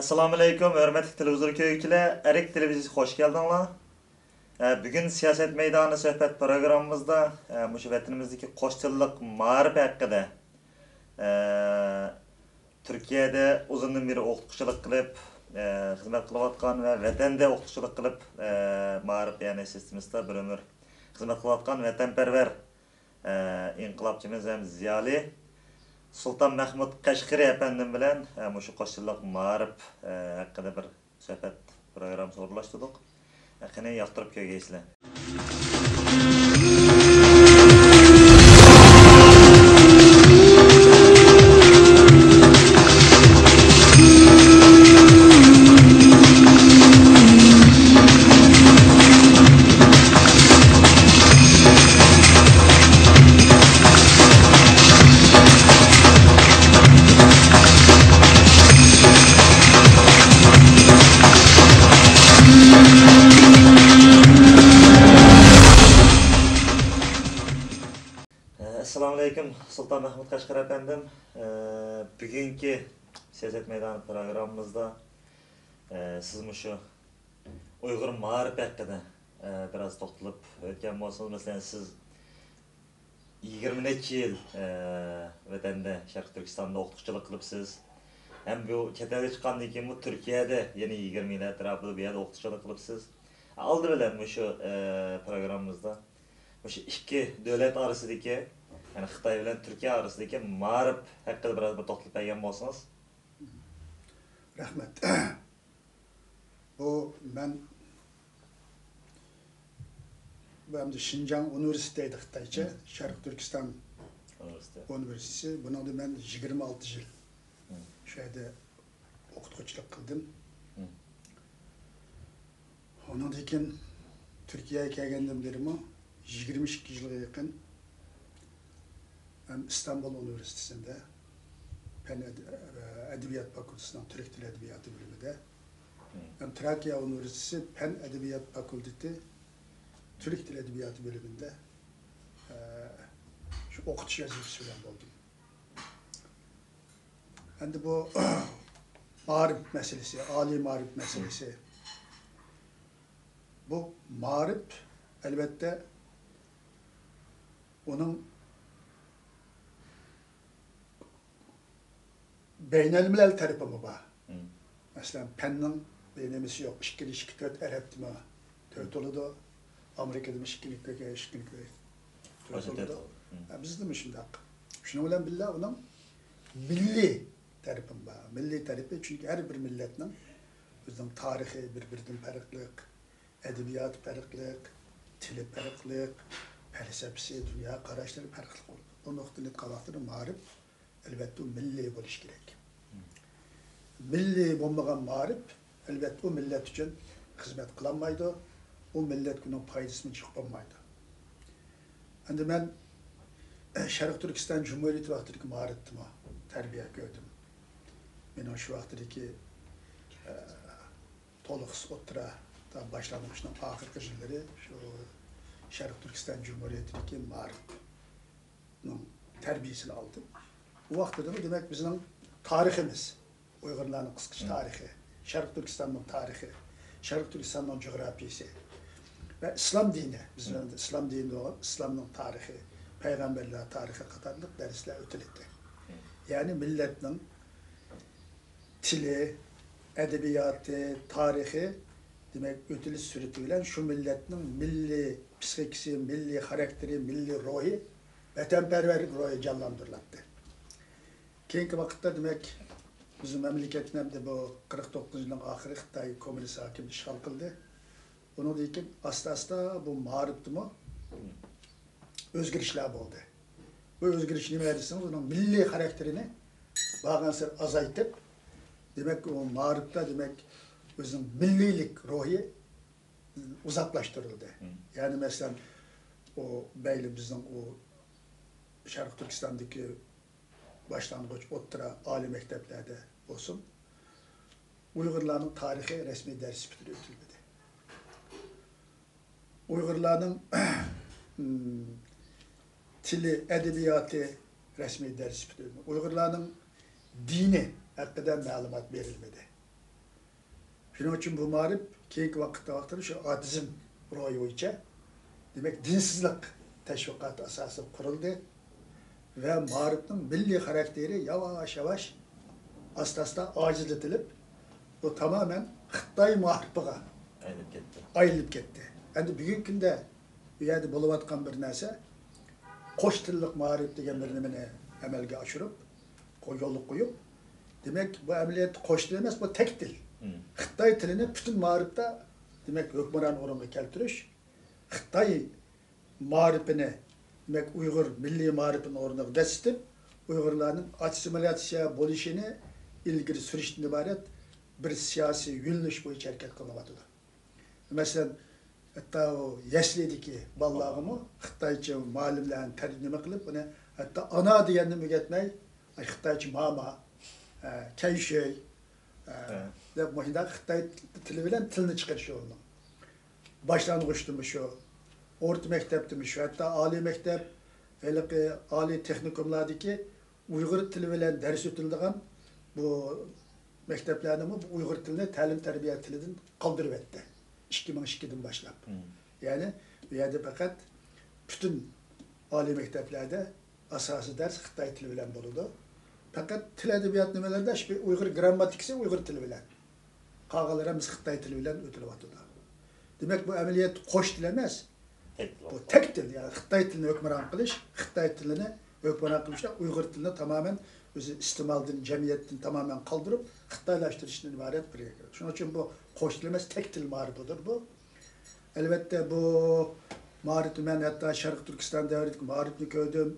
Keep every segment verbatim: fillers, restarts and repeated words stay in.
ئەسسالامۇئەلەيكۇم، ھۆرمەتلىك تېلېۋىزور كۆرگۈچىلەر، ئەرك تېلېۋىزىيىسىگە خوش كەلدىڭلار. ئە، بۈگۈن سىياسەت مەيدانى سۆھبەت پروگراممىمىزدا، ئە، مۇشۇ ۋەتىنىمىزدىكى قوش تىللىق مائارىپ ھەققىدە، ئە، تۈركىيەدە ئۇزۇندىن بېرى ئوقۇتقۇچىلىق قىلىپ، ئە، خىزمەت قىلىۋاتقان ۋە ۋەتەندە ئوقۇتقۇچىلىق قىلىپ، ئە، مائارىپ، يەنى سىستېمىسىدا بىر ئۆمۈر خىزمەت قىلىۋاتقان ۋەتەنپەرۋەر، ئە، ئىنقىلابچىمىز ھەم زىيالىي سۇلتان مەھمۇد قەشقىرى ئەپەندىم بىلەن، ئە، مۇشۇ قوش تىللىق مائارىپ، ئە، ھەققىدە بىر سۆھبەت پروگراممىسى ئورۇنلاشتۇردۇق. قېنى، ياقتۇرۇپ كۆرگەيسىلەر. ئەسسالامۇئەلەيكۇم، سۇلتان مەھمۇد قەشقەر ئەپەندىم. بۈگۈنكى سىياسەت مەيدانى پروگراممىمىزدا سىز مۇشۇ ئۇيغۇر مائارىپى ھەققىدە بىراز توختىلىپ ئۆتكەن بولسىڭىز، مەسىلەن، سىز يىگىرمە نەچچە يىل، ئە، ۋەتەندە، شەرقىي تۈركىستاندا ئوقۇتقۇچىلىق قىلىپسىز. ھەم بۇ چەت ئەلگە چىققاندىن كېيىنمۇ تۈركىيەدە يەنە يىگىرمە يىل ئەتراپىدا بۇ يەردە ئوقۇتقۇچىلىق قىلىپسىز. ئالدى بىلەن مۇشۇ، ئە، پروگراممىمىزدا مۇشۇ ئىككى دۆلەت ئارىسىدىكى، يەنى خىتاي بىلەن تۈركىيە ئارىسىدىكى مائارىپ ھەققىدە بىراز بىر توختىلىپ بەرگەن بولسىڭىز. رەھمەت. بۇ مەن، بۇ ئەمدى شىنجاڭ ئۇنىۋېرسىتېتى دەيدۇ خىتايچە، شەرقىي تۈركىستان ئۇنىۋېرسىتېتى. ئۇنىۋېرسىتېتى. بۇنىڭدا مەن يىگىرمە ئالتە يىل شۇ يەردە ئوقۇتقۇچىلىق قىلدىم. ئۇنىڭدىن كېيىن تۈركىيەگە كەلگەندىن بېرىمۇ يىگىرمە ئىككى يىلغا يېقىن ھەم ئىستانبۇل ئۇنىۋېرسىتېتىنىڭ پەن ئەد-، ئەدەبىيات فاكۇلتېتىنىڭ تۈرك تىل ئەدەبىياتى بۆلۈمىدە، ھەم تراكىيە ئۇنىۋېرسىتېتى پەن ئەدەبىيات فاكۇلتېتى تۈرك تىل ئەدەبىياتى بۆلۈمىدە، ئە، شۇ ئوقۇتۇش ۋەزىپىسى بىلەن بولدۇم. ئەمدى بۇ مائارىپ مەسىلىسى، ئالىي مائارىپ مەسىلىسى. بۇ مائارىپ، ئەلۋەتتە، ئۇنىڭ بەينەلمىلەل تەرىپىمۇ بار. مەسىلەن، پەننىڭ بىر نېمىسى يوق. ئىككىدە ئىككى تۆت ئەرەبتىمۇ تۆت بولىدۇ. ئامېرىكىدىمۇ ئىككىدە ئىككى، ئىككىدە ئىككى تۆت بولىدۇ. ھە، بىزدىمۇ شۇنداق. شۇنىڭ بىلەن بىللە ئۇنىڭ مىللىي تەرىپىمۇ بار. مىللىي تەرىپى، چۈنكى ھەر بىر مىللەتنىڭ ئۆزىنىڭ تارىخى بىر-بىرىدىن پەرقلىق، ئەدەبىياتى پەرقلىق، تىلى پەرقلىق، پەلسەپىسى، دۇنيا قاراشلىرى پەرقلىق بولىدۇ. بۇ نۇقتىدىن ئېيتقان ۋاقتىدا مائارىپ، ئەلۋەتتە، ئۇ مىللىي بولۇشى كېرەك. مىللىي بولمىغان مائارىپ، ئەلۋەتتە، ئۇ مىللەت ئۈچۈن خىزمەت قىلالمايدۇ، ئۇ مىللەتكە ئۇنىڭ پايدىسىمۇ چىقىپ بولمايدۇ. ئەمدى مەن شەرقىي تۈركىستان جۇمھۇرىيىتى ۋاقتىدىكى مائارىپتىمۇ تەربىيە كۆردۈم. مېنىڭ شۇ ۋاقتىدىكى، ئە، تولۇقسىز ئوتتۇرا، باشلانغۇچنىڭ ئاخىرقى يىللىرى شۇ شەرقىي تۈركىستان جۇمھۇرىيىتىدىكى مائارىپنىڭ تەربىيىسىنى ئالدىم. ئۇ ۋاقتىدىمۇ، دېمەك، بىزنىڭ تارىخىمىز، ئۇيغۇرلارنىڭ قىسقىچە تارىخى، شەرقىي تۈركىستاننىڭ تارىخى، شەرقىي تۈركىستاننىڭ جۇغراپىيىسى ۋە ئىسلام دىنى، بىز ئەمدى ئىسلام دىنى بولغان ئىسلامنىڭ تارىخى، پەيغەمبەرلەر تارىخى قاتارلىق دەرسلەر ئۆتۈلەتتى. يەنى مىللەتنىڭ تىلى، ئەدەبىياتى، تارىخى، دېمەك، ئۆتۈلۈش سۈرئىتى بىلەن شۇ مىللەتنىڭ مىللىي پىسخىكىسى، مىللىي خاراكتېرى، مىللىي روھى، ۋەتەنپەرۋەرلىك روھى جانلاندۇرۇلاتتى. كېيىنكى ۋاقىتتا، دېمەك، بىزنىڭ مەملىكەتنى ئەمدى بۇ قىرىق توققۇزىنچى يىلنىڭ ئاخىرى خىتاي كوممۇنىست ھاكىمىيىتى ئىشغال قىلدى. ئۇنىڭدىن كېيىن ئاستا-ئاستا بۇ مائارىپتىمۇ ئۆزگىرىشلەر بولدى. بۇ ئۆزگىرىش نېمە دېسىڭىز، ئۇنىڭ مىللىي خاراكتېرىنى بارغانسېرى ئازايتىپ، دېمەك، ئۇ مائارىپتا، دېمەك، ئۆزىنىڭ مىللىيلىك روھى ئۇزاقلاشتۇرۇلدى. يەنى، مەسىلەن، ئۇ مەيلى بىزنىڭ ئۇ شەرقىي تۈركىستاندىكى باشلانغۇچ، ئوتتۇرا، ئالىي مەكتەپلەردە بولسۇن، ئۇيغۇرلارنىڭ تارىخى رەسمىي دەرس سۈپىتىدە ئۆتۈلمىدى. ئۇيغۇرلارنىڭ تىلى، ئەدەبىياتى رەسمىي دەرس سۈپىتىدە، ئۇيغۇرلارنىڭ دىنى ھەققىدە مەلۇمات بېرىلمىدى. شۇنىڭ ئۈچۈن بۇ مائارىپ كېيىنكى ۋاقىتتا، ۋاقىتتا شۇ ئاتېئىزم روھى بويىچە، دېمەك، دىنسىزلىق تەشۋىقاتى ئاساسىدا قۇرۇلدى ۋە مائارىپنىڭ مىللىي خاراكتېرى ياۋاش-ياۋاش، ئاستا-ئاستا ئاجىزلىتىلىپ، بۇ تامامەن خىتاي مائارىپىغا ئايلىنىپ كەتتى. ئايلىنىپ كەتتى. ئەمدى بۈگۈنكى كۈندە بۇ يەردە بولۇۋاتقان بىر نەرسە، قوش تىللىق مائارىپ دېگەن بىر نېمىنى ئەمەلگە ئاشۇرۇپ، قو-، يولغا قويۇپ، دېمەك، بۇ ئەمەلىيەتتە قوش تىل ئەمەس، بۇ تەك تىل. خىتاي تىلىنى پۈتۈن مائارىپتا، دېمەك، ھۆكۈمران ئورۇنغا كەلتۈرۈش، خىتاي مائارىپىنى، دېمەك، ئۇيغۇر مىللىي مائارىپىنىڭ ئورنىغا دەسسىتىپ، ئۇيغۇرلارنىڭ ئاسسىمىلياتسىيە بولۇشىنى ئىلگىرى سۈرۈشتىن ئىبارەت بىر سىياسىي يۆنىلىش بويىچە ھەرىكەت قىلىنىۋاتىدۇ. مەسىلەن، ھەتتا ئۇ يەسلىدىكى بالىلارغىمۇ خىتايچە مۇئەللىملەرنى تەرجىمە قىلىپ، ئۇنى ھەتتا ئانا دېگەننىمۇ ئۆگەتمەي، ئاي، خىتايچە ماما، ئە، كەيشۆي، ئە، ھە. دەپ مۇشۇنداق خىتاي تىلى بىلەن تىلنى چىقىرىش يولىنىڭ. باشلانغۇچتىمۇ شۇ، ئورتا مەكتەپتىمۇ شۇ، ھەتتا ئالىي مەكتەپ، ھېلىقى ئالىي تېخنىكوملاردىكى ئۇيغۇر تىلى بىلەن دەرس ئۆتۈلىدىغان بۇ مەكتەپلەرنىمۇ بۇ ئۇيغۇر تىلىنى تەلىم-تەربىيە تىلىدىن قالدۇرۇۋەتتى. ئىككى مىڭ ئىككىدىن باشلاپ. مم. يەنى بۇ يەردە پەقەت پۈتۈن ئالىي مەكتەپلەردە ئاساسىي دەرس خىتاي تىلى بىلەن بولىدۇ. پەقەت تىل ئەدەبىيات نېمىلەردە شۇ ئۇيغۇر گرامماتىكىسى ئۇيغۇر تىلى بىلەن. قالغانلىرى ھەممىسى خىتاي تىلى بىلەن ئۆتۈلۈۋاتىدۇ. دېمەك، بۇ ئەمەلىيەتتە قوش تىل ئەمەس. تەك تىل. بۇ تەك تىل، يەنى خىتاي تىلىنى ھۆكۈمران قىلىش، خىتاي تىلىنى ھۆكۈمران قىلىشتا ئۇيغۇر تىلىنى تامامەن ئۆزى ئىستېمالدىن، جەمئىيەتتىن تامامەن قالدۇرۇپ، خىتايلاشتۇرۇشتىن ئىبارەت بىر. شۇنىڭ ئۈچۈن بۇ قوش تىل ئەمەس، تەك تىل مائارىپىدۇر بۇ. ئەلۋەتتە، بۇ مائارىپنى مەن ھەتتا شەرقىي تۈركىستان دەۋرىدىكى مائارىپنى كۆردۈم.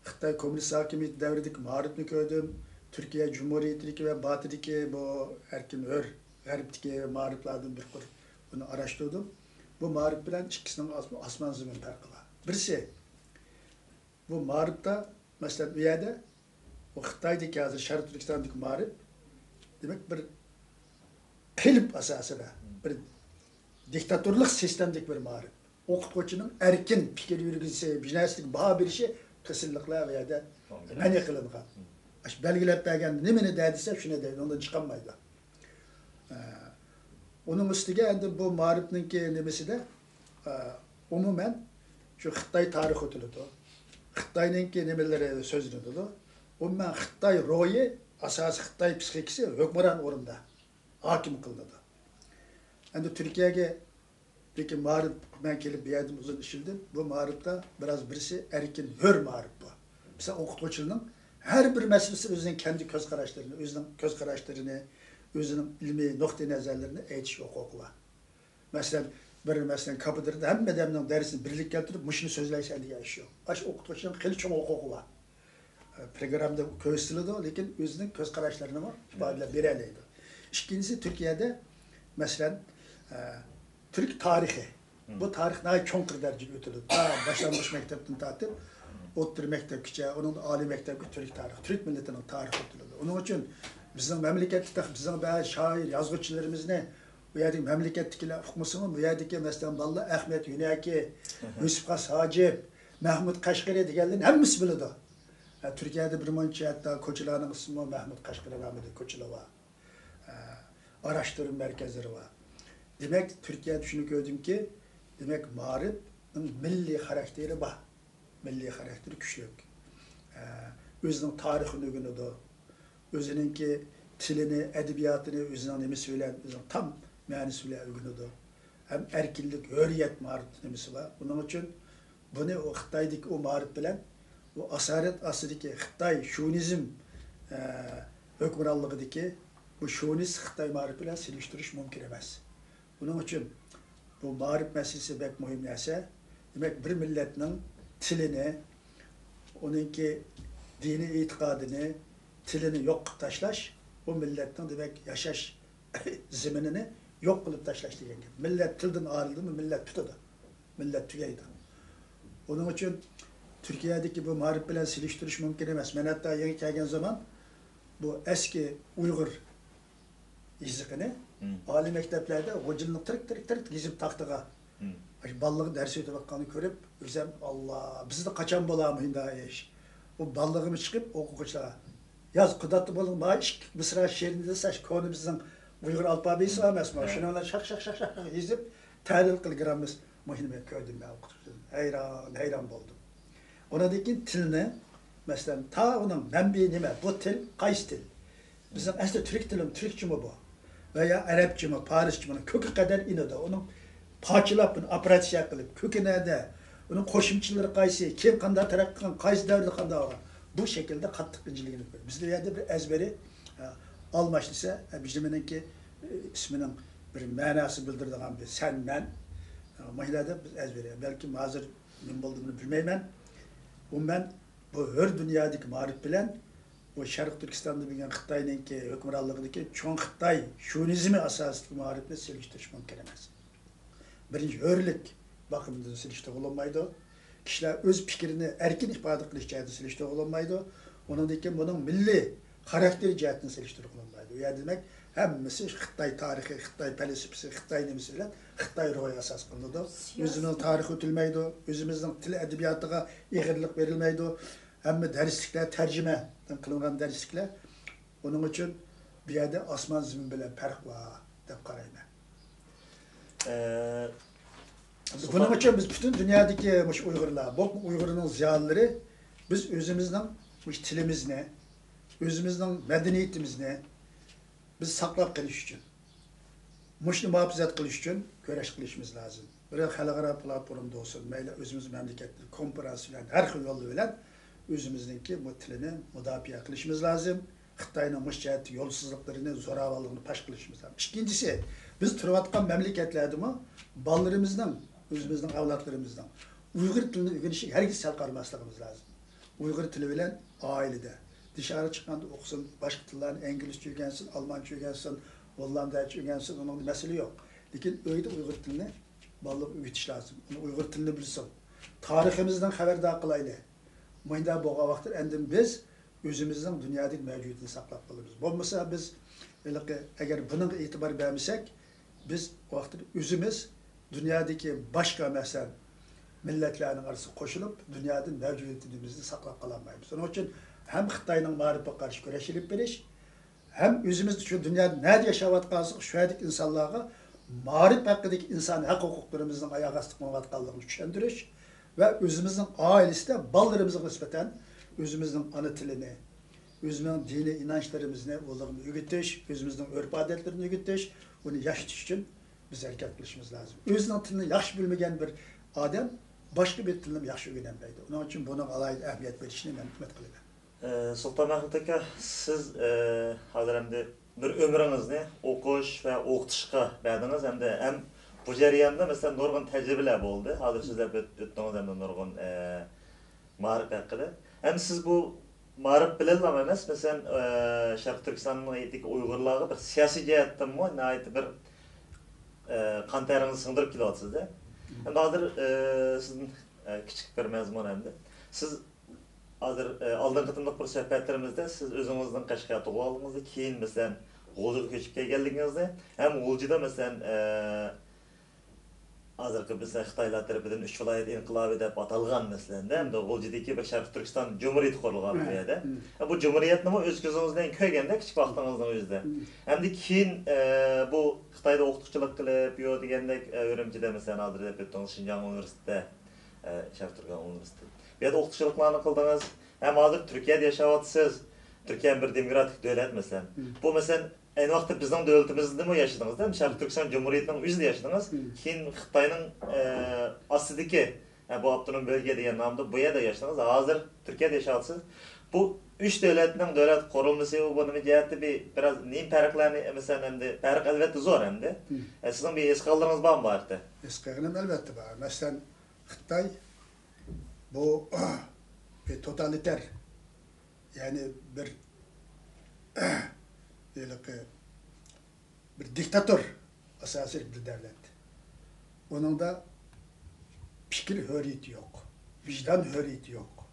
خىتاي كوممۇنىست ھاكىمىيىتى دەۋرىدىكى مائارىپنى كۆردۈم. تۈركىيە جۇمھۇرىيىتىدىكى ۋە باتىدىكى بۇ ئەركىن ھۆر غەربتىكى مائارىپلاردىن بىر قۇر بۇنى ئاراشتۇردۇم. بۇ مائارىپ بىلەن ئىككىسىنىڭ ئاس-، ئاسمان زېمىن پەرقى بار. بىرسى، بۇ مائارىپتا، مەسىلەن، ئۇ يەردە بۇ خىتايدىكى، ھازىر شەرقىي تۈركىستاندىكى مائارىپ، دېمەك، بىر قېلىپ ئاساسىدا، بىر دىكتاتورلۇق سىستېمىدىكى بىر مائارىپ. ئوقۇتقۇچىنىڭ ئەركىن پىكىر يۈرگۈزۈشى، بىر نەرسىگە باھا بېرىشى قىسىملىقلار بۇ يەردە مەنئى قىلىنغان. ئاشۇ بەلگىلەپ بەرگەن نېمىنى دە دېسە، شۇنى دەيدۇ، ئۇنىڭدىن چىقالمايدۇ. ئە، ئۇنىڭ ئۈستىگە ئەمدى بۇ مائارىپنىڭكى نېمىسىدە، ئە، ئومۇمەن شۇ خىتاي تارىخى ئۆتۈلىدۇ. خىتاينىڭكى نېمىلىرى سۆزلىنىدۇ. ئومۇمەن خىتاي روھى، ئاساسىي خىتاي پسىخىكىسى ھۆكۈمران ئورۇندا ھاكىم قىلىنىدۇ. ئەمدى تۈركىيەگە لېكىن مائارىپ، مەن كېلىپ بۇ يەردىمۇ ئۇزۇن ئىشلىدىم. بۇ مائارىپتا بىراز بىرسى ئەركىن ھۆر مائارىپ بۇ. مىسال، ئوقۇتقۇچىنىڭ ھەر بىر مەسىلىسى ئۆزىنىڭ كەندى كۆز قاراشلىرىنى، ئۆزىنىڭ كۆز قاراشلىرىنى، ئۆزىنىڭ ئىلمىي نۇقتىئى نەزەرلىرىنى ئېيتىش ھوقۇقى بار. مەسىلەن، بىر، مەسىلەن، كاپېدردا ھەممە ئادەمنىڭ دەرسىنى بىرلىككە كەلتۈرۈپ، مۇشۇنى سۆزلەيسەن دېگەن ئىش يوق. ئاشۇ ئوقۇتقۇچىنىڭ خېلى چوڭ ھوقۇقى بار. پروگراممىدا كۆرسىتىلىدۇ، لېكىن ئۆزىنىڭ كۆز قاراشلىرىنىمۇ ئىپادىلەپ بېرەلەيدۇ. ئىككىنچىسى، تۈركىيەدە، مەسىلەن، ئە، تۈرك تارىخى. بۇ تارىخ ناھايىتى چوڭقۇر دەرىجىدە ئۆتۈلىدۇ. تا باشلانغۇچ مەكتەپتىن تارتىپ، ئوتتۇرا مەكتەپكىچە، ئۇنىڭدىن ئالىي مەكتەپكە تۈرك تارىخى، تۈرك مىللىتىنىڭ تارىخى ئۆتۈلىدۇ. ئۇنىڭ ئۈچۈن بىزنىڭ مەملىكەتتە تېخى بىزنىڭ بەزى شائىر، يازغۇچىلىرىمىزنى بۇ يەردىكى مەملىكەتتىكىلەر ئۇقمىسىمۇ، بۇ يەردىكى، مەسىلەن، بالىلار ئەخمەت يۆنەكى، يۈسۈپ خاس ھاجىپ، مەھمۇد قەشقىرى دېگەنلەرنى ھەممىسى بىلىدۇ. ھە، تۈركىيەدە بىر مۇنچە ھەتتا كوچىلارنىڭ ئىسمىمۇ مەھمۇد قەشقىرى نامىدا كوچىلار بار. ھە، ئاراشتۇرما مەركەزلىرى بار. دېمەك، تۈركىيەدە شۇنى كۆردۈمكى، دېمەك، مائارىپنىڭ مىللىي خاراكتېرى بار. مىللىي خاراكتېرى كۈچلۈك. ئە، ئۆزىنىڭ تارىخىنى ئۆگىنىدۇ. ئۆزىنىڭكى تىلىنى، ئەدەبىياتىنى ئۆزىنىڭ نېمىسى بىلەن، ئۆزىنىڭ تام مەنىسى بىلەن ئۆگىنىدۇ. ھەم ئەركىنلىك، ھۆرىيەت مائارىپ نېمىسى بار. ئۇنىڭ ئۈچۈن بۇنى ئۇ خىتايدىكى ئۇ مائارىپ بىلەن ئۇ ئاسارەت ئاستىدىكى خىتاي شۇۋىنىزم، ئە، ھۆكۈمرانلىقىدىكى بۇ شۇۋىنىست خىتاي مائارىپى بىلەن سېلىشتۇرۇش مۇمكىن ئەمەس. بۇنىڭ ئۈچۈن بۇ مائارىپ مەسىلىسى بەك مۇھىم نەرسە. دېمەك، بىر مىللەتنىڭ تىلىنى، ئۇنىڭكى دىنىي ئېتىقادىنى، تىلىنى يوق قىلىپ تاشلاش، بۇ مىللەتنىڭ، دېمەك، ياشاش زېمىنىنى يوق قىلىپ تاشلاش دېگەن گەپ. مىللەت تىلدىن ئايرىلدىمۇ، مىللەت پۈتىدۇ. مىللەت تۈگەيدۇ. بۇنىڭ ئۈچۈن تۈركىيەدىكى بۇ مائارىپ بىلەن سېلىشتۇرۇش مۇمكىن ئەمەس. مەن ھەتتا يېڭى كەلگەن زامان بۇ ئەسكى ئۇيغۇر يېزىقىنى ئالىي مەكتەپلەردە غوجىلىنىڭ تىرىك، تىرىك، تىرىك يېزىپ تاختىغا، ئاشۇ بالىلارغا دەرس ئۆتۈۋاتقاننى كۆرۈپ، ئۆزۈم، «ئاللا، بىزدە قاچان بولارمۇ مۇنداق ئىش؟» بۇ بالىلىرىمغا چىقىپ، ئوقۇغۇچىلارغا، «ياز، قۇدرەتلىك بولۇڭ، مانا ئىككى مىسرا شېئىرنى دېسە، كونا بىزنىڭ ئۇيغۇر ئالفابېتى ئەمەسمۇ؟ شۇنىڭ بىلەن شاق شاق شاق شاق يېزىپ، تەھلىل قىلىپ گراممېر، مۇشۇنى مەن كۆردۈم، مەن ئوقۇتۇشتىن ھەيران، ھەيران بولدۇم. ئۇنىڭدىن كېيىن تىلنى، مەسىلەن، تا ئۇنىڭ مەنبىيى نېمە، بۇ تىل قايسى تىل؟ بىزنىڭ ئەسلى تۈرك تىلىمۇ، تۈركچىمۇ بۇ؟ ۋە يا ئەرەبچىمۇ، پارسچىمۇ، كۆكى قەدەر ئىنىدۇ. ئۇنىڭ پارچىلاپ، بۇنى ئوپېراتسىيە قىلىپ، كۆكى نەدە، ئۇنىڭ قوشۇمچىلىرى قايسى، كېيىن قانداق تەرەققىي قىلغان، قايسى دەۋردە قانداق بولغان، بۇ شەكىلدە قاتتىق ئىنچىلىگىنى كۆرىمىز. بىزدە ئۇ يەردە بىر ئەزبىرى، ئە، ئالماش دېسە، ئە، بىزدە مېنىڭكى، ئە، ئىسمىنىڭ بىر مەناسى بىلدۈرىدىغان بىر سەن، مەن، ئە، مۇشۇلاردا بىز ئەزبىرى. بەلكىم ھازىر نېمە بولدى، بۇنى بىلمەيمەن. ئومۇمەن، بۇ ھۆر دۇنيادىكى مائارىپ بىلەن بۇ شەرقىي تۈركىستاندا بۈگۈن خىتاينىڭكى ھۆكۈمرانلىقىدىكى چوڭ خىتاي شۇۋىنىزمى ئاساسىدىكى مائارىپنى سېلىشتۇرۇش مۇمكىن ئەمەس. بىرىنچى، ھۆرلۈك باقىمىدىن سېلىشتۇرغىلى بولمايدۇ. كىشىلەر ئۆز پىكرىنى ئەركىن ئىپادە قىلىش جەھەتتىن سېلىشتۇرغىلى بولمايدۇ. ئۇنىڭدىن كېيىن بۇنىڭ مىللىي خاراكتېرى جەھەتتىن سېلىشتۇرغىلى بولمايدۇ. ئۇ يەردە دېمەك، ھەممىسى خىتاي تارىخى، خىتاي پەلسەپىسى، خىتاي نېمىسى بىلەن خىتاي روھى ئاساس قىلىنىدۇ. ئۆزىمىزنىڭ تارىخى ئۆتۈلمەيدۇ، ئۆزىمىزنىڭ تىل ئەدەبىياتىغا ئېغىرلىق بېرىلمەيدۇ. ھەممە دەرسلىكلەر تەرجىمە قىلىنغان دەرسلىكلەر. ئۇنىڭ ئۈچۈن بۇ يەردە ئاسمان زېمىن بىلەن پەرق بار دەپ قارايمەن. ئە، بۇنىڭ ئۈچۈن بىز پۈتۈن دۇنيادىكى مۇشۇ ئۇيغۇرلار، بولۇپمۇ ئۇيغۇرنىڭ زىيالىيلىرى، بىز ئۆزىمىزنىڭ مۇشۇ تىلىمىزنى، ئۆزىمىزنىڭ مەدەنىيىتىمىزنى بىز ساقلاپ قېلىش ئۈچۈن، مۇشۇنى مۇھاپىزەت قىلىش ئۈچۈن كۈرەش قىلىشىمىز لازىم. بىر خەلقئارا پلاتفورمىدا بولسۇن، مەيلى ئۆزىمىز مەملىكەتتە كونفېرانس بىلەن، ھەر خىل يول بىلەن ئۆزىمىزنىڭكى بۇ تىلىنى مۇداپىئە قىلىشىمىز لازىم. خىتاينىڭ مۇشۇ جەھەتتە يولسىزلىقلىرىنى، زوراۋانلىقىنى پاش قىلىشىمىز لازىم. ئىككىنچىسى، بىز تۇرۇۋاتقان مەملىكەتلەردىمۇ بالىلىرىمىزنىڭ، ئۆزىمىزنىڭ ئەۋلادلىرىمىزنىڭ ئۇيغۇر تىلىنى ئۆگىنىشىگە ھەرگىز سەل قارىماسلىقىمىز لازىم. ئۇيغۇر تىلى بىلەن ئائىلىدە، دىشارە چىققاندا ئوقۇسۇن، باشقا تىللارنى، ئىنگلىزچە ئۆگەنسۇن، ئالمانچە ئۆگەنسۇن، ھوللانداچە ئۆگەنسۇن، ئۇنىڭدا مەسىلە يوق. لېكىن ئۆيدە ئۇيغۇر تىلىنى بالىلارغا ئۆگىتىش لازىم. ئۇنى ئۇيغۇر تىلىنى بىلسۇن. تارىخىمىزدىن خەۋەردار قىلايلى. مۇنداق بولغان ۋاقىتتا ئاندىن بىز ئۆزىمىزنىڭ دۇنيادىكى مەۋجۇدىيىتىنى ساقلاپ قالىمىز. بولمىسا بىز ھېلىقى، ئەگەر بۇنىڭغا ئېتىبار بەرمىسەك، بىز ۋاقتىدا ئۆزىمىز دۇنيادىكى باشقا، مەسىلەن، مىللەتلەرنىڭ ئارىسىغا قوشۇلۇپ، دۇنيادىن مەۋجۇدىيىتىمىزنى ساقلاپ قالالمايمىز. شۇنىڭ ئۈچۈن ھەم خىتاينىڭ مائارىپىغا قارشى كۈرەش ئېلىپ بېرىش، ھەم ئۆزىمىز شۇ دۇنيادا نەدە ياشاۋاتقانسېق، شۇ يەردىكى ئىنسانلارغا مائارىپ ھەققىدىكى ئىنسانىي ھەق ھوقۇقلىرىمىزنىڭ ئاياغ ئاستىغا مېڭىۋاتقانلىقىنى چۈشەندۈرۈش ۋە ئۆزىمىزنىڭ ئائىلىسىدە بالىلىرىمىزغا نىسبەتەن ئۆزىمىزنىڭ ئانا تىلىنى، ئۆزىمىزنىڭ دىنىي ئىنانچلىرىمىزنى ئۇلارغا ئۆگىتىش، ئۆزىمىزنىڭ ئۆرپ-ئادەتلىرىنى ئۆگىتىش، ئۇنى ياشىتىش ئۈچۈن بىز ھەرىكەت قىلىشىمىز لازىم. ئۆزىنىڭ تىلىنى ياخشى بىلمىگەن بىر ئادەم باشقا بىر تىلنىمۇ ياخشى ئۆگىنەلمەيدۇ. ئۇنىڭ ئۈچۈن بۇنىڭغا ئالاھىدە ئەھمىيەت بېرىشنى مەن ئۈمىد قىلىمەن. ئە، سۇلتان مەخمۇت ئاكا، سىز، ئە، ھازىر ئەمدى بىر ئۆمرىڭىزنى ئوقۇش ۋە ئوقۇتۇشقا بەردىڭىز ھەمدە ھەم بۇ جەرياندا، مەسىلەن، نۇرغۇن تەجرىبىلەر بولدى. ھازىر سۆزلەپ ئۆت-، ئۆتتىڭىز ھەمدە نۇرغۇن، ئە، مائارىپ ھەققىدە. ئەمدى سىز بۇ مائارىپ بىلەنلا ئەمەس، مەسىلەن، ئە، شەرقىي تۈركىستاننىڭ ئۇيغۇرلارغا بىر سىياسىي جەھەتتىنمۇ ناھايىتى بىر، ئە، قان تەرىڭىزنى سىڭدۈرۈپ كېلىۋاتىسىز-دە. ئەمدى ھازىر، ئە، سىزدىن، ئە، كىچىك بىر مەزمۇن ئەمدى. سىز ھازىر، ئە، ئالدىنقى قېتىملىق بىر سۆھبەتلىرىمىزدە سىز ئۆزىڭىزنىڭ قەشقەر تۇغۇلغانلىقىڭىزنى، كېيىن، مەسىلەن، غۇلجىغا كۆچۈپ كەلگەنلىكىڭىزنى ھەم غۇلجىدا، مەسىلەن، ئە، ھازىرقى، مەسىلەن، خىتايلار تەرىپىدىن ئۈچ ۋىلايەت ئىنقىلابى دەپ ئاتالغان، مەسىلەن، ئەمدى غۇلجىدىكى بىر شەرقىي تۈركىستان جۇمھۇرىيىتى قۇرۇلغان بۇ يەردە. ھە، بۇ جۇمھۇرىيەتنىمۇ ئۆز كۆزىڭىز بىلەن كۆرگەندە كىچىك ۋاقتىڭىزنىڭ ئۆزىدە. ئەمدى كېيىن، ئە، بۇ خىتايدا ئوقۇتقۇچىلىق قىلىپ، يو دېگەندەك، ئە، ئۈرۈمچىدە، مەسىلەن، ھازىر دەپ ئۆتتىڭىز، شىنجاڭ ئۇنىۋېرسىتېتىدا، ئە، شەرقىي تۈركىستان ئۇنىۋېرسىتېتى. بۇ يەردە ئوقۇتقۇچىلىقلارنى قىلدىڭىز. ھەم ھازىر تۈركىيەدە ياشاۋاتىسىز. تۈركىيە بىر دېموكراتىك دۆلەت، مەسىلەن. بۇ، مەسىلەن، ئەينى ۋاقىتتا بىزنىڭ دۆلىتىمىزدىمۇ ياشىدىڭىز-دە، شەرقىي تۈركىستان جۇمھۇرىيىتىنىڭ ئۆزىدە ياشىدىڭىز. كېيىن خىتاينىڭ، ئە، ئاستىدىكى، ئە، بۇ ئاپتونوم بۆلگە دېگەن نامدا بۇ يەردە ياشىدىڭىز. ھازىر تۈركىيەدە ياشاۋاتىسىز. بۇ ئۈچ دۆلەتنىڭ دۆلەت قۇرۇلمىسى، بۇ نېمە جەھەتتە بىر، بىراز نېمە پەرقلەرنى، مەسىلەن، ئەمدى پەرق ئەلۋەتتە زور ئەمدى. ئە، سىزنىڭ بىر ھېس قىلغانلىرىڭىز بارمۇ بۇ ھەقتە؟ ھېس قىلغىنىم ئەلۋەتتە بار. مەسىلەن، خىتاي بۇ بىر توتالىتەر، يەنى بىر، ھېلىقى بىر دىكتاتور ئاساسىي بىر دەۋلەت. ئۇنىڭدا پىكىر ھۆرىيىتى يوق، ۋىجدان ھۆرىيىتى يوق،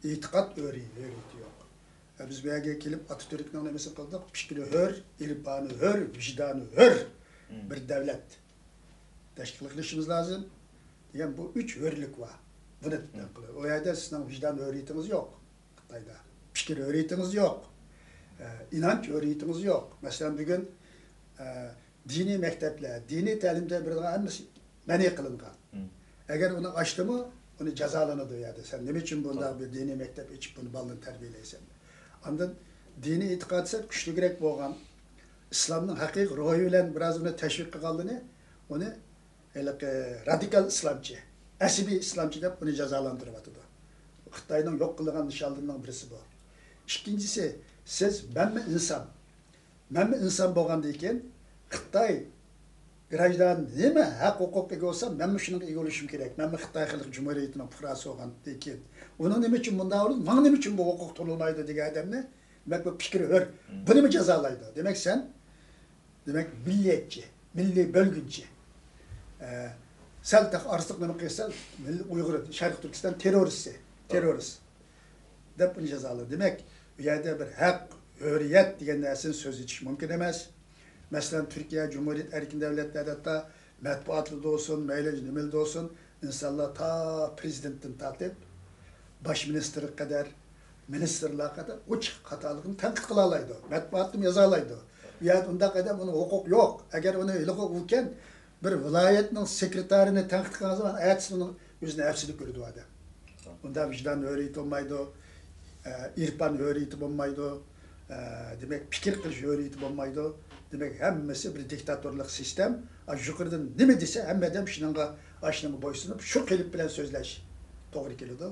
ئېتىقاد ھۆرىي-، ھۆرىيىتى يوق. ھە، بىز بۇ يەرگە كېلىپ ئاتاتۈركنىڭ نېمىسىنى قىلدۇق؟ پىكرى ھۆر، ئىرپانى ھۆر، ۋىجدانى ھۆر بىر دەۋلەت تەشكىل قىلىشىمىز لازىم دېگەن بۇ ئۈچ ھۆرلۈك بار. بۇنى قىلىپ، ئۇ يەردە سىزنىڭ ۋىجدان ھۆرىيىتىڭىز يوق. خىتايدا پىكىر ھۆرىيىتىڭىز يوق، ئە، ئىنانچ ھۆرىيىتىڭىز يوق. مەسىلەن، بۈگۈن ئە، دىنىي مەكتەپلەر، دىنىي تەلىم بېرىدىغان ھەممىسى مەنئى قىلىنغان. ئەگەر ئۇنى ئاچتىمۇ، ئۇنى جازالىنىدۇ ئۇ يەردە. سەن نېمە ئۈچۈن بۇنداق بىر دىنىي مەكتەپ ئېچىپ، بۇنى بالىنى تەربىيەلەيسەن؟ ئاندىن دىنىي ئېتىقادى سەل كۈچلۈكرەك بولغان، ئىسلامنىڭ ھەقىقىي روھى بىلەن بىراز ئۇنى تەشۋىق قىلغانلىرىنى، ئۇنى ھېلىقى رادىكال ئىسلامچى، ئەسەبىي ئىسلامچى دەپ ئۇنى جازالاندۇرۇۋاتىدۇ. خىتاينىڭ يوق قىلىدىغان نىشانلىرىنىڭ بىرسى بۇ. ئىككىنچىسى، سىز مەنمۇ ئىنسان. مەنمۇ ئىنسان بولغاندىن كېيىن، خىتاي گراژدانى نېمە ھەق ھوقۇققا ئىگە بولسا، مەنمۇ شۇنىڭغا ئىگە بولۇشۇم كېرەك. مەنمۇ خىتاي خەلق جۇمھۇرىيىتىنىڭ پۇقراسى بولغاندىن كېيىن، ئۇنىڭ نېمە ئۈچۈن بۇنداق بولدى؟ ماڭا نېمە ئۈچۈن بۇ ھوقۇق تونۇلمايدۇ دېگەن ئادەمنى، دېمەك، بۇ پىكرى ھۆر. بۇنىمۇ جازالايدۇ. دېمەك، سەن، دېمەك، مىللىيەتچى، مىللىي بۆلگۈنچى. ئە، سەل تېخى ئارتۇق نېمە قىلسا، مىللىي ئۇيغۇر، شەرقىي تۈركىستان تېررورىستى، تېررورىست دەپ ئۇنى جازالايدۇ. دېمەك، ئۇ يەردە بىر ھەق، ھۆرىيەت دېگەن نەرسىنى سۆز ئېچىش مۇمكىن ئەمەس. مەسىلەن، تۈركىيە جۇمھۇرىيەت ئەركىن دۆلەتلەردە ھەتتا مەتبۇئاتلىرىدا بولسۇن، مەيلى نېمىلەردە بولسۇن، ئىنسانلار تا پىرېزىدېنتتىن تارتىپ، باش مىنىستىرغا قەدەر، مىنىستىرلارغا قەدەر ئوچۇق خاتالىقىنى تەنقىد قىلالايدۇ. مەتبۇئاتتىمۇ يازالايدۇ. ئۇ يەردە ئۇنداق ئادەم، ئۇنىڭ ھوقۇقى يوق. ئەگەر ئۇنى ھېلىقى ئۇكەن بىر ۋىلايەتنىڭ سېكرېتارىنى تەنقىد قىلغان زامان، ئەتىسى ئۇنىڭ ئۆزىنى ھەپسىدە كۆرىدۇ ئادەم. ئۇندا ۋىجدان ھۆرىيىتى بولمايدۇ، ئە، ئىرپان ھۆرىيىتى بولمايدۇ، ئە، دېمەك، پىكىر قىلىش ھۆرىيىتى بولمايدۇ. دېمەك، ھەممىسى بىر دىكتاتورلۇق سىستېم. ئا، يۇقىرىدىن نېمە دېسە، ھەممە ئادەم شۇنىڭغا، ئاشۇنىڭغا بويسۇنۇپ، شۇ قېلىپ بىلەن سۆزلەش توغرا كېلىدۇ.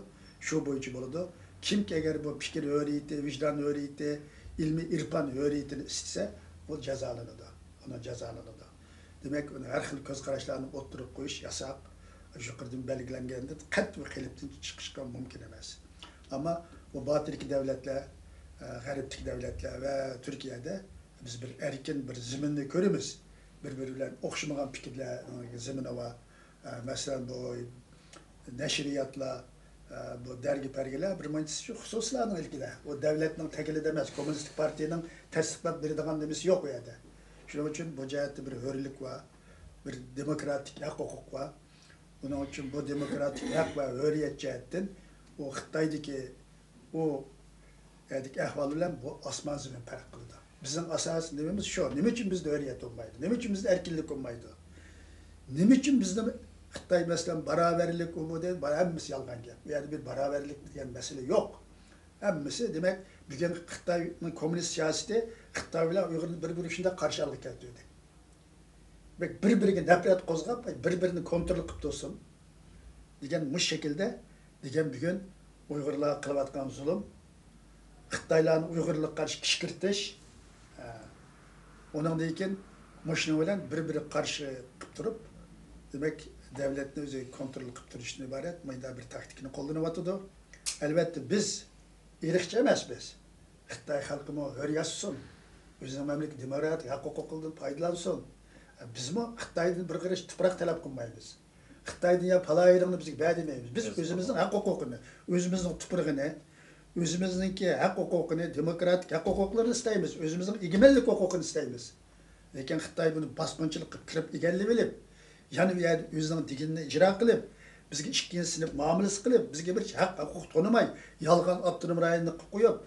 شۇ بويىچە بولىدۇ. كىمكى ئەگەر بۇ پىكىر ھۆرىيىتى، ۋىجدان ھۆرىيىتى، ئىلمىي ئىرپان ھۆرىيىتىنى ئىستىسە، ئۇ جازالىنىدۇ. ئۇنى جازالىنىدۇ. دېمەك، ئۇنى ھەر خىل كۆز قاراشلارنى ئوتتۇرىغا قويۇش ياساق. يۇقىرىدىن بەلگىلەنگەندەك قەتئىي قېلىپتىن چىقىشقا مۇمكىن ئەمەس. ئەمما بۇ باتۇردىكى دۆلەتلەر، ئە، غەربتىكى دۆلەتلەر ۋە تۈركىيەدە بىز بىر ئەركىن بىر زېمىننى كۆرىمىز. بىر-بىرى بىلەن ئوخشىمىغان پىكىرلەرنىڭ زېمىنى بار. ئە، مەسىلەن، بۇ نەشرىياتلار، ئە، بۇ دەرگە-پەرگىلەر بىر مۇنچىسى شۇ خۇسۇسلارنىڭ ئىلكىدە. ئۇ دۆلەتنىڭ تەكىلىدە ئەمەس، كوممۇنىستىك پارتىيىنىڭ تەستىقلاپ بېرىدىغان نېمىسى يوق ئۇ يەردە. شۇنىڭ ئۈچۈن بۇ جەھەتتە بىر ھۆرلۈك بار، بىر دېموكراتىك ھەق-ھوقۇق بار. ئۇنىڭ ئۈچۈن بۇ دېموكراتىك ھەق ۋە ھۆرىيەت جەھەتتىن ئۇ خىتايدىكى ئۇ يەردىكى ئەھۋال بىلەن بۇ ئاسمان زېمىن پەرق قىلىدۇ. بىزنىڭ ئاساسىي نېمىمىز شۇ. نېمە ئۈچۈن بىزدە ھۆرىيەت بولمايدۇ؟ نېمە ئۈچۈن بىزدە ئەركىنلىك بولمايدۇ؟ نېمە ئۈچۈن بىزنى خىتاي، مەسىلەن، باراۋەرلىك ئۇ بۇ دەيدۇ، بار-، ھەممىسى يالغان گەپ. ئۇ يەردە بىر باراۋەرلىك دېگەن مەسىلە يوق. ھەممىسى، دېمەك، بۈگۈن خىتاينىڭ كوممۇنىست سىياسىتى خىتاي بىلەن ئۇيغۇرنى بىر-بىرى شۇنداق قارشى ئالغا كەلتۈردى. بىر-بىرىگە نەپرەت قوزغاپ، بىر-بىرىنى كونترول قىلىپ تۇرسۇن دېگەن مۇشۇ شەكىلدە دېگەن بۈگۈن ئۇيغۇرلارغا قىلىۋاتقان زۇلۇم، خىتايلارنى ئۇيغۇرلارغا قارشى كىشكۈرتۈش، ئە، ئۇنىڭدىن كېيىن مۇشۇنىڭ بىلەن بىر-بىرىگە قارشى قىلىپ تۇرۇپ، دېمەك، دەۋلەتنى ئۆزى كونترول قىلىپ تۇرۇشتىن ئىبارەت مۇنداق بىر تاكتىكىنى قوللىنىۋاتىدۇ. ئەلۋەتتە، بىز ئىرقچى ئەمەس بىز. خىتاي خەلقىمۇ ھۆر ياشىسۇن، ئۆزىنىڭ مەملىكىتى دېموكراتىك ھەق ھوقۇقىدىن پايدىلانسۇن. بىزمۇ خىتايدىن بىر قېرىش تۇپراق تەلەپ قىلمايمىز. خىتايدىن يا پالايىرىڭنى بىزگە بەر دېمەيمىز. بىز ئۆزىمىزنىڭ ھەق ھوقۇقىنى، ئۆزىمىزنىڭ تۇپرىقىنى، ئۆزىمىزنىڭكى ھەق ھوقۇقىنى، دېموكراتىك ھەق ھوقۇقلىرىنى ئىستەيمىز. ئۆزىمىزنىڭ ئىگىمەنلىك ھوقۇقىنى ئىستەيمىز. لېكىن خىتاي بۇنى باسقۇنچىلىق قىلىپ كىرىپ ئىگىلىۋېلىپ، يەنە ئۇ يەردە ئۆزىنىڭ دېگىنىنى ئىجرا قىلىپ، بىزگە ئىككىنچى سىنىپ مۇئامىلىسى قىلىپ، بىزگە بىر ھەق ھوقۇق تونۇماي، يالغان ئاپتونوم رايوننى قىلىپ قويۇپ،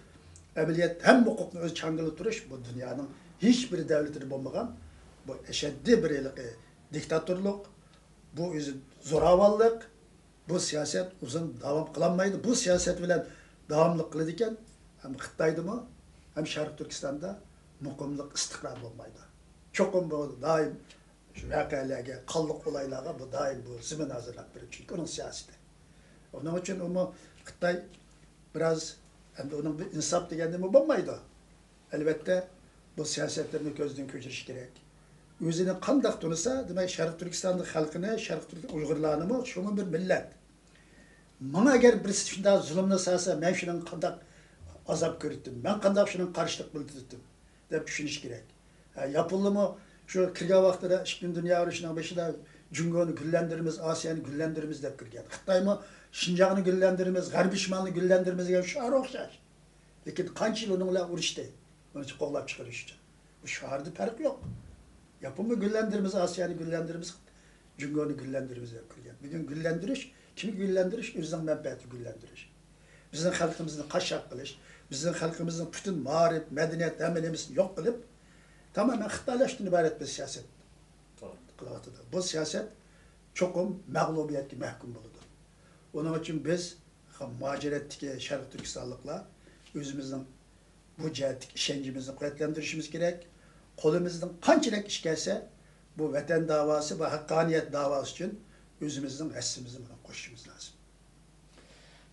ئەمەلىيەتتە ھەممە ھوقۇقنى ئۆز چاڭگىلىدا تۇرۇش، بۇ دۇنيانىڭ ھېچ بىر دۆلىتىدە بولمىغان، بۇ ئەشەددىي بىر ھېلىقى دىكتاتورلۇق، بۇ ئۆزى زوراۋانلىق، بۇ سىياسەت ئۇزۇن داۋام قىلالمايدۇ. بۇ سىياسەت بىلەن داۋاملىق قىلىدىكەن، ھەم خىتايدىمۇ، ھەم شەرقىي تۈركىستاندا مۇقىملىق، ئىستىقرار بولمايدۇ. چوقۇم بۇ دائىم شۇ ۋەقەلەرگە، قانلىق ئولايلارغا بۇ دائىم بۇ زېمىن ھازىرلاپ بېرىدۇ. چۈنكى ئۇنىڭ سىياسىتى. ئۇنىڭ ئۈچۈن ئۇمۇ خىتاي بىراز، ئەمدى ئۇنىڭ بىر ئىنساپ دېگەننىمۇ بولمايدۇ. ئەلۋەتتە، بۇ سىياسەتلىرىنى كۆزدىن كۆچۈرۈش كېرەك. ئۆزىنى قانداق تونۇسا، دېمەك، شەرقىي تۈركىستاندا خەلقىنى، شەرقىي تۈرك ئۇيغۇرلارنىمۇ شۇمۇ بىر مىللەت. ماڭا ئەگەر بىرسى شۇنداق زۇلۇمنى سالسا، مەن شۇنىڭغا قانداق ئازاب كۆرۈتتۈم، مەن قانداق شۇنىڭغا قارشىلىق بىلدۈردۈم، دەپ چۈشىنىش كېرەك. ھە، ياپونلارمۇ شۇ كىرگەن ۋاقتىدا ئىككىنچى دۇنيا ئۇرۇشىنىڭ بېشىدا جۇڭگونى گۈللەندۈرىمىز، ئاسىيانى گۈللەندۈرىمىز دەپ كىرگەن. خىتايمۇ شىنجاڭنى گۈللەندۈرىمىز، غەربىي شىمالنى گۈللەندۈرىمىز دېگەن شۇ ئوخشاش. لېكىن قانچە يىل ئۇنىڭ بىلەن ئۇرۇشتى، ئۇنى قوغلاپ چىقىرىش ئۈچۈن. بۇ شوئاردا پەرق يوق. ياپونمۇ گۈللەندۈرىمىز، ئاسىيانى گۈللەندۈرىمىز، جۇڭگونى گۈللەندۈرىمىز دەپ كىرگەن. بۈگۈن گۈللەندۈرۈش، كىمگە گۈللەندۈرۈش؟ ئۆزىنىڭ مەنپەئەتىگە گۈللەندۈرۈش. بىزنىڭ خەلقىمىزنى قاششاق قىلىش، بىزنىڭ خەلقىمىزنىڭ پۈتۈن مائارىپ، مەدەنىيەت، ھەممە نېمىسىنى يوق قىلىپ، تامامەن خىتايلاشتىن ئىبارەت بىر سىياسەت قىلىۋاتىدۇ. بۇ سىياسەت چوقۇم مەغلۇبىيەتكە مەھكۇم بولىدۇ. ئۇنىڭ ئۈچۈن بىز مۇھاجىرەتتىكى شەرقىي تۈركىستانلىقلار ئۆزىمىزنىڭ بۇ جەھەتتىكى ئىشەنچىمىزنى قۇۋۋەتلەندۈرۈشىمىز كېرەك. قولىمىزدىن قانچىلىك ئىش كەلسە، بۇ ۋەتەن داۋاسى، بۇ ھەققانىيەت داۋاسى ئۈچۈن ئۆزىمىزنىڭ ھەسسىمىزنى بۇنىڭغا قوشۇشىمىز لازىم.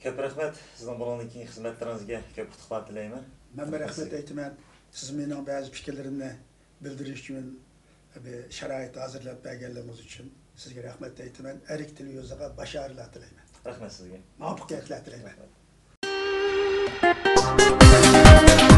كۆپ رەھمەت. سىزنىڭ بۇنىڭدىن كېيىنكى خىزمەتلىرىڭىزگە كۆپ ئۇتۇقلار تىلەيمەن. مەنمۇ رەھمەت ئېيتىمەن. سىز مېنىڭ بەزى پىكىرلىرىمنى بىلدۈرۈش ئۈچۈن بىر شارائىت ھازىرلاپ بەرگەنلىكىڭىز ئۈچۈن سىزگە رەھمەت ئېيتىمەن. ئەرك تېلېۋىزىيەسىغا باشارىلەر تىلەيمەن. رەھمەت سىزگە. مۇۋەپپەقىيەتلەر تىلەيمەن. رەھمەت.